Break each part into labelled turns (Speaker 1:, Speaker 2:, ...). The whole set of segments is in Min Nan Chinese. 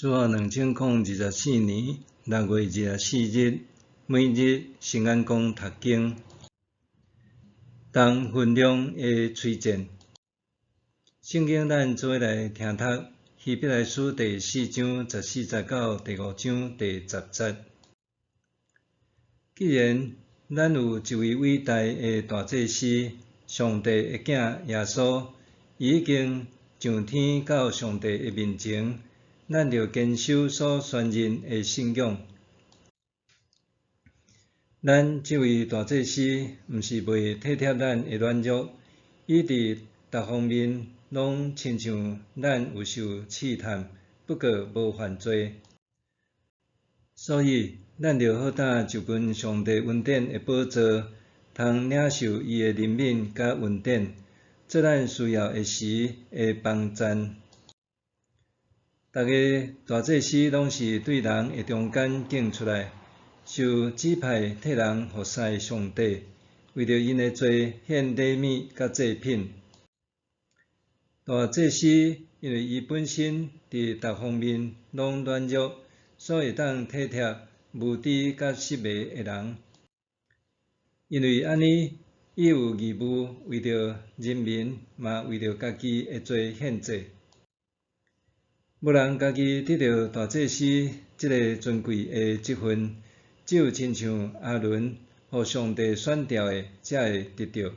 Speaker 1: 主後2024年6月24日，每日聖眼光讀經，同份量的吹箭。聖經咱做伙來聽讀希伯來書第四章十四節到第五章第十節。既然咱有一位偉大的大祭司，上帝的囝耶穌，伊已經上天到上帝的面前，咱著堅守所宣認的信仰。咱這位大祭司，毋是袂體貼咱的軟弱，伊佇逐方面攏親像咱有受試探，不過無犯罪。所以，咱著好膽就近上帝恩典的寶座，通領受伊的憐憫佮恩典，做咱需要的時的幫贊。逐个大祭司攏是對人的中間揀出來，受指派替人服侍上帝，為著𪜶的罪獻禮物佮祭品。大祭司因為伊本身佇逐方面攏軟弱，所以會當體貼無知佮失迷的人。因為按呢，伊有義務為著人民，嘛為著家己的罪獻祭。無人家己得著大祭司這个尊貴的職分，只有親像亞倫，予上帝選召的，才會得著。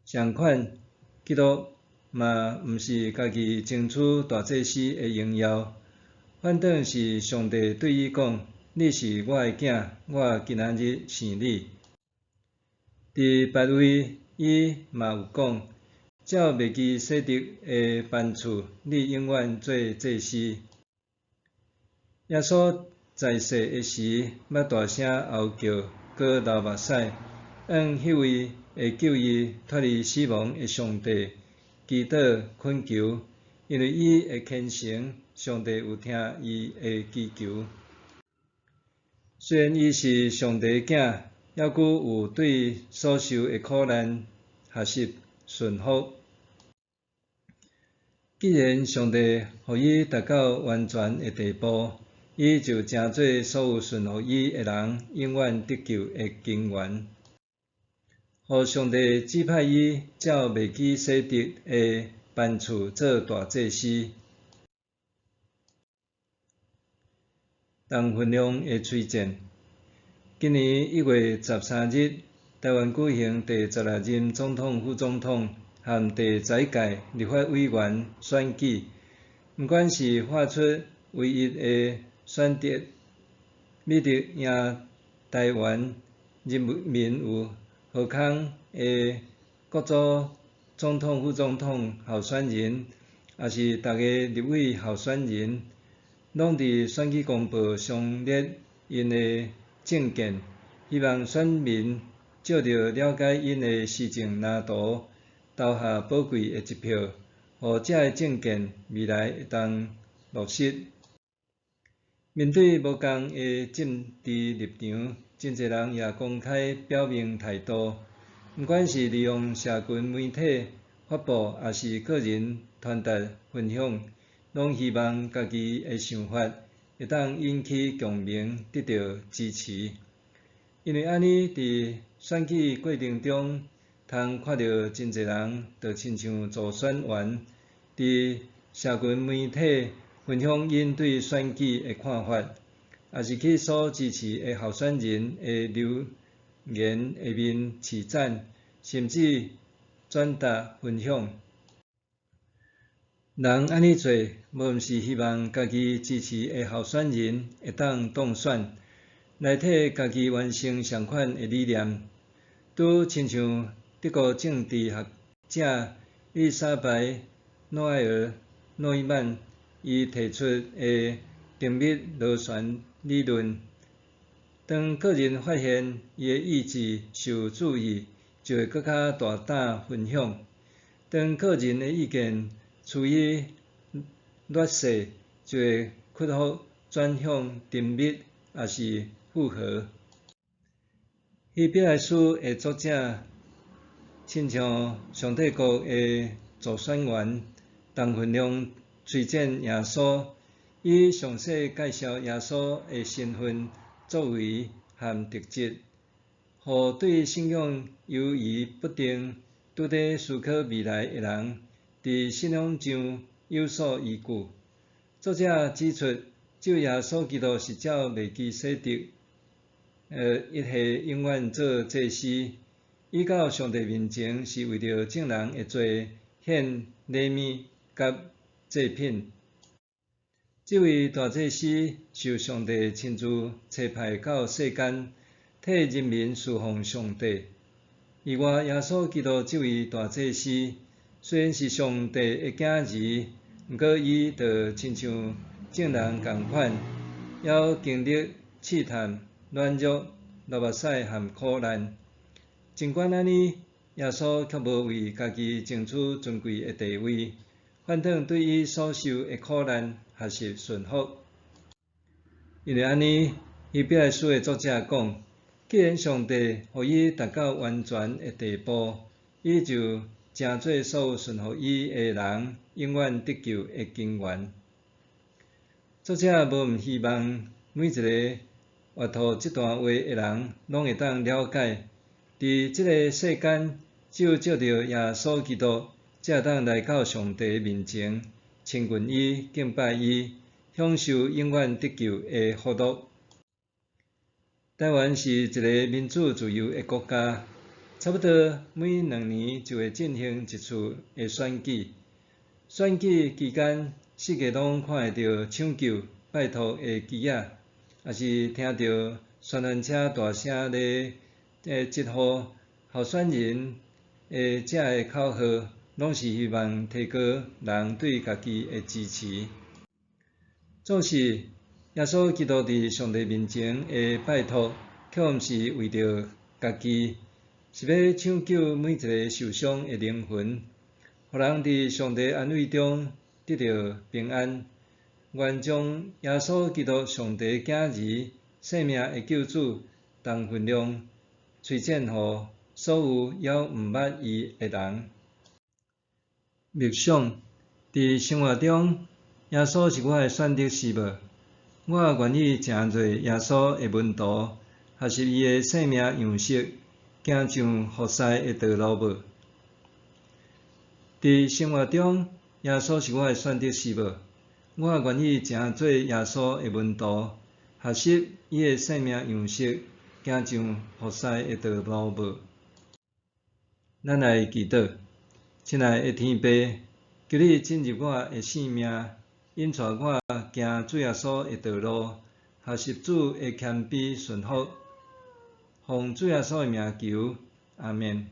Speaker 1: 相款，基督嘛毋是家己爭取大祭司的榮耀，反轉是上帝對伊講：你是我的囝，我今仔日生你。佇別位，伊嘛有講：照麥基洗德的班次，你永遠做祭司。耶穌在世的時，捌大聲嚎叫，閣流目屎，向彼位會救伊脫離死亡的上帝祈禱懇求，因為伊的虔誠，上帝有聽伊的祈求。雖然伊是上帝的囝，猶閣有對所受的苦難學習順服。既然上帝予伊達到完全的地步，伊就成做所有順服伊的人永遠得救的根源。予上帝指派伊照麥基洗德的班次做大祭司。同份量的吹箭。今年1月13日，台灣舉行第十六任總統、副總統和第十一屆立法委員選舉。毋管是畫出唯一的選擇，美德贏台灣人民有何康的各組總統、副總統候選人，抑是逐个立委候選人，攏佇選舉公報詳列𪜶的政見，希望選民藉著了解𪜶的施政藍圖，投下寶貴的一票，予這个政見未來會當落實。面對無仝的政治立場，真濟人也公開表明態度，毋管是利用社群媒體發布，抑是個人傳達分享，攏希望家己的想法會當引起共鳴，得著支持。因為按呢，佇選舉過程中，通看著真濟人，就親像助選員，佇社群媒體分享𪜶對選舉的看法，抑是去所支持的候選人的留言下面揤讚，甚至轉達分享。人按呢做，無毋是希望家己支持的候選人會當當選，來替家己完成相款的理念。拄親像德國政治學者伊麗莎白·諾埃爾·諾伊曼伊提出的甜蜜螺旋理論，當個人發現伊的意志受注意，就會閣較大膽分享。當個人的意見趨於劣勢，就會屈服轉向沉默，抑是附和。希伯來書的作者親像上帝國的助選員，同份量推薦耶穌，伊詳細介紹耶穌的身份、作為和特質，予對信仰猶疑不定、拄咧思考未來的人，佇信仰上有所依據。作者指出，只有耶穌基督是照麥基洗德一系永遠做祭司，伊到上帝面前是為著眾人的罪獻禮物佮祭品。這位大祭司受上帝親自差派到世間，替人民事奉上帝。另外，耶穌基督這位大祭司，雖然是上帝的囝兒，毋過伊就親像眾人仝款，猶經歷試探、軟弱、流目屎和苦難。儘管按呢，耶穌卻無為家己爭取尊貴的地位，反轉對伊所受的苦難學習順服。因為按呢，希伯來書的作者講，既然上帝予伊達到完全的地步，伊就成做所有順服伊的人永遠得救的根源。作者無毋希望每一个閱讀這段話的人，攏會當了解，佇這个世間，只有藉著耶穌基督，才會當來到上帝面前，親近伊、敬拜伊，享受永遠得救的福樂。台灣是一个民主自由的國家，差不多每2年就會進行一次的選舉。選舉期間，四界攏看會著搶救、拜託的旗仔，抑是聽著宣傳車大聲咧疾呼候選人的這个口號，攏是希望提高人對家己的支持。總是，耶穌基督佇上帝面前的拜託，卻毋是為著家己，是欲搶救每一个受傷的靈魂，予人佇上帝安慰中得著平安。願將耶穌基督上帝囝兒生命的救主同份量推薦予所有猶毋捌伊的人。默想，佇生活中，耶穌是我的選擇是無？我願意成做耶穌的門徒，學習伊的生命樣式，行上服侍的道路無？佇生活中，耶穌是我的選擇是無？我願意成做耶穌的門徒，學習伊的生命樣式，行上服侍的道路無？咱來祈禱，親愛的天父，求你進入我的生命，引帶我行主耶穌的道路，學習主的謙卑順服，奉主耶穌的名求，阿們。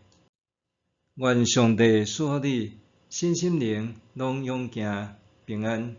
Speaker 1: 願上帝賜福你，身心靈攏勇健平安。